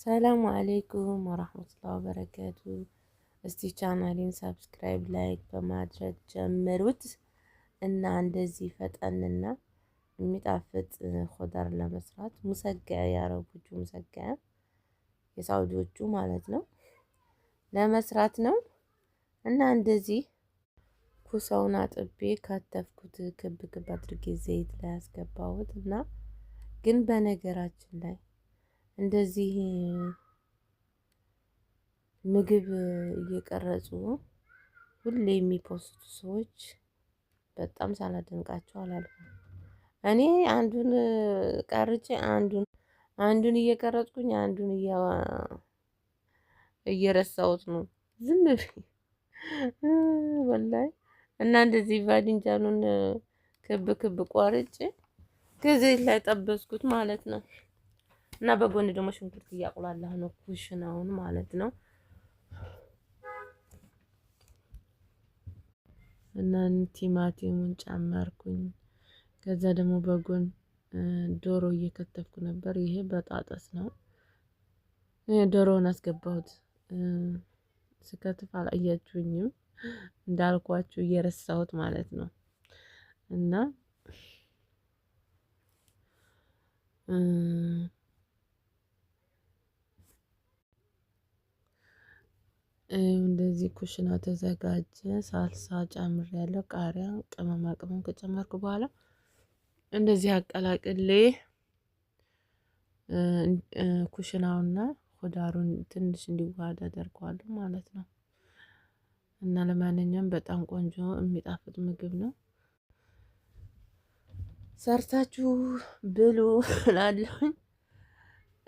ሰላሙ አሌይኩም ወራህመቱላሂ ወበረካቱ። እስቲ ቻናሌን subscribe፣ like በማድረግ ጀምሩት እና እንደዚህ ፈጠንና የሚጣፍጥ خضار ለመስራት مسقعة፣ የአረቦቹ مسقعة፣ የሳውዲዎቹ ማለት ነው፣ ለመስራት ነው። እና እንደዚህ ኩሳውን አጥቤ ከተፍኩት፣ ክብ ክብ አድርጌ ዘይት ላይ ያስገባሁት። እና ግን በነገራችን ላይ እንደዚህ ምግብ እየቀረጹ ሁሌ የሚፖስቱ ሰዎች በጣም ሳላደንቃቸው አላልፍም። እኔ አንዱን ቀርጬ አንዱን እየቀረጽኩኝ አንዱን እየረሳሁት ነው ዝም ወላሂ። እና እንደዚህ ባድንጃኑን ክብ ክብ ቆርጬ ከዘይት ላይ ጠበስኩት ማለት ነው። እና በጎን ደግሞ ሽንኩርት እያቁላላሁ ነው፣ ኩሽናውን ማለት ነው። እና ቲማቲሙን ጨመርኩኝ። ከዛ ደግሞ በጎን ዶሮ እየከተፍኩ ነበር። ይሄ በጣጠስ ነው። ዶሮውን አስገባሁት። ስከትፍ አላያችሁኝም፣ እንዳልኳችሁ እየረሳሁት ማለት ነው። እና እንደዚህ ኩሽና ተዘጋጀ። ሳልሳ ጨምሬያለሁ። ቃሪያ፣ ቅመማ ቅመም ከጨመርኩ በኋላ እንደዚህ አቀላቅሌ ኩሽናውና خضار ኡን ትንሽ እንዲዋሃድ አደርገዋለሁ ማለት ነው። እና ለማንኛውም በጣም ቆንጆ የሚጣፍጥ ምግብ ነው። ሰርታችሁ ብሉ እላለሁኝ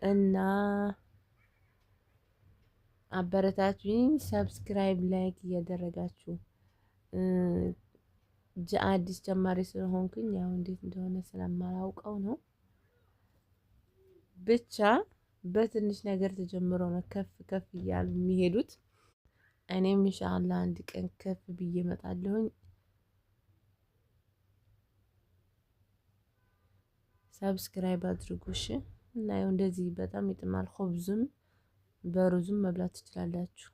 እና አበረታችሁኝ። Subscribe፣ like እያደረጋችሁ፣ አዲስ ጀማሪ ስለሆንኩኝ ያው እንዴት እንደሆነ ስለማላውቀው ነው። ብቻ በትንሽ ነገር ተጀምሮ ነው ከፍ ከፍ እያሉ የሚሄዱት። እኔም ኢንሻአላህ አንድ ቀን ከፍ ብዬ እመጣለሁኝ። Subscribe አድርጉሽ እና ያው እንደዚህ በጣም ይጥማል። خبز ም በሩዝም መብላት ትችላላችሁ።